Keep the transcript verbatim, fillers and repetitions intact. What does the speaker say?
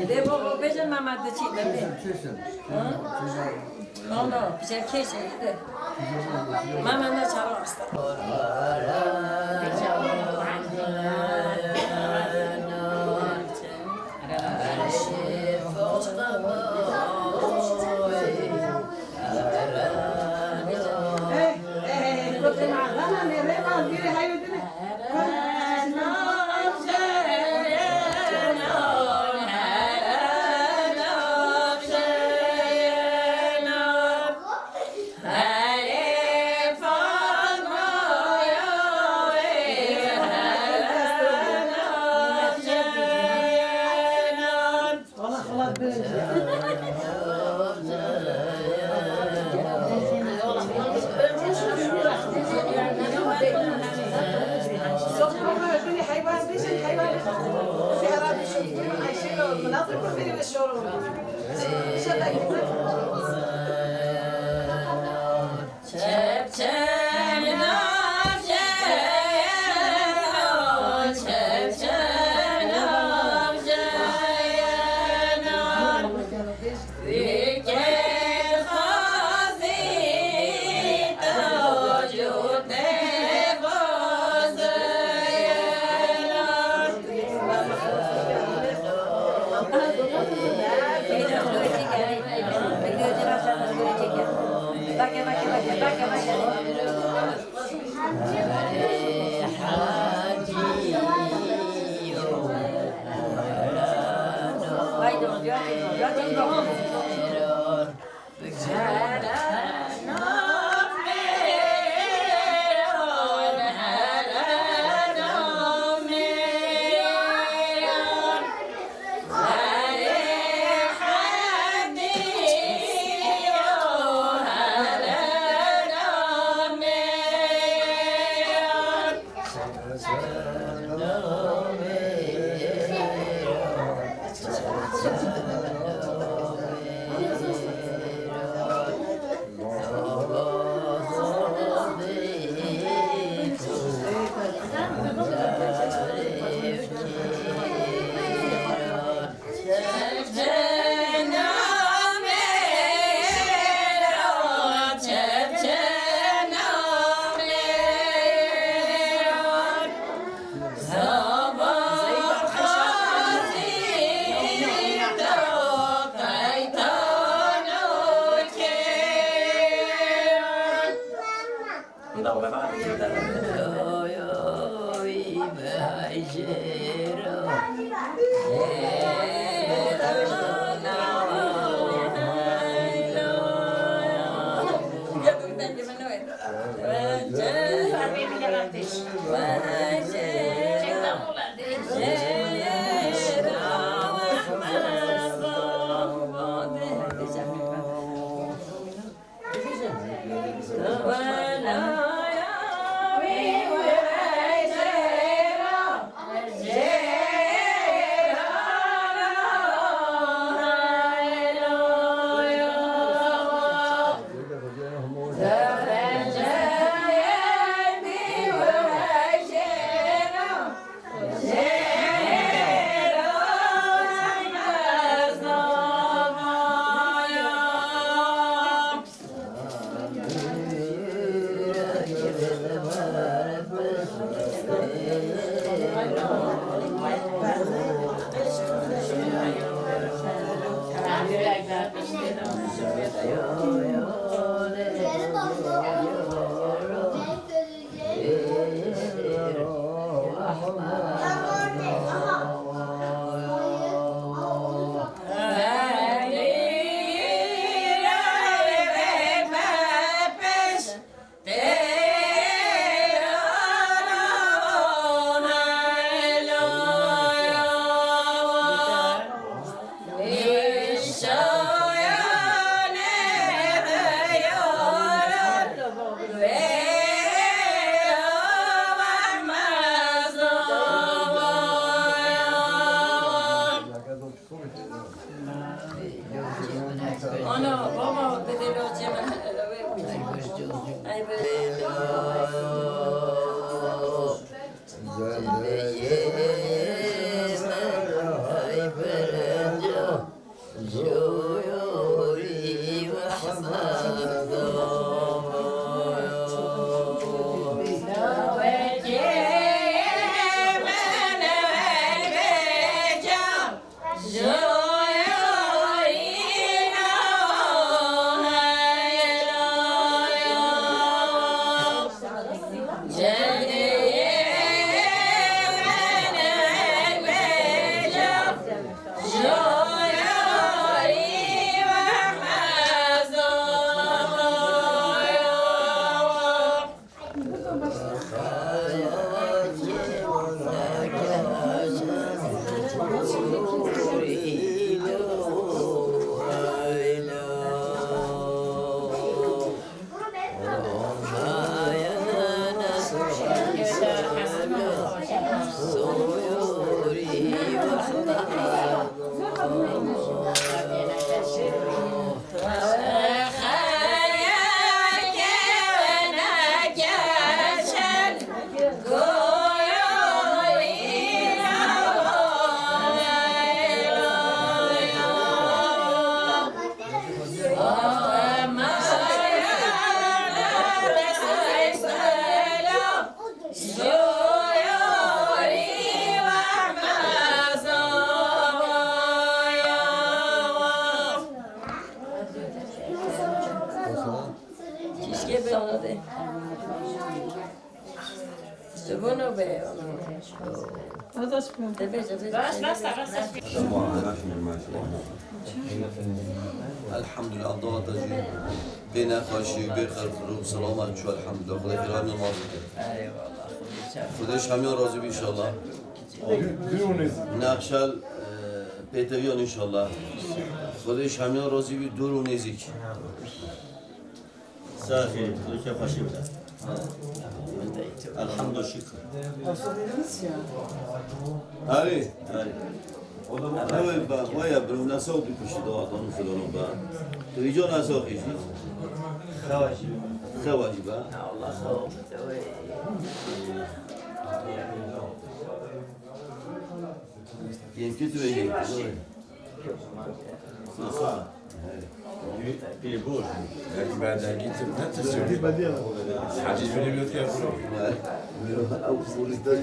Dê baba bêje mama diçî demê. Mama, piçekê şey de. Mama ne çawa asta. Baba, bebê locê min. Ay, bebê. Keşke ben onu de. Bunu be, onu. Tabii, tabii. Bas, bas, bas. Elhamdülillah, dua da jî. Bê nexweşî, bê xerxirû, selamet çû, elhamdülillah. Xwedê xêra min razî kir. Eyvallah. Xwedê ji hemiyan razî bî inşallah. Nexşel, e, pêteviyan inşallah. Xwedê ji hemiyan razî bî, dûr û nêzîk. Saxî, tu kê xweşî bide. Elhamdülillah, şükür. Erê. Erê. Ew ba, waya bi, ne sewbî piştî de atan filan ba. Tu îca ne saxî jî. Xewa jî. Xewa jî ba. Allah xewa. Yemkî tu vejî. Pê boş. Belki ben de gittim. Ne tiştê? Hacı bile yok ya. Ew polîs de.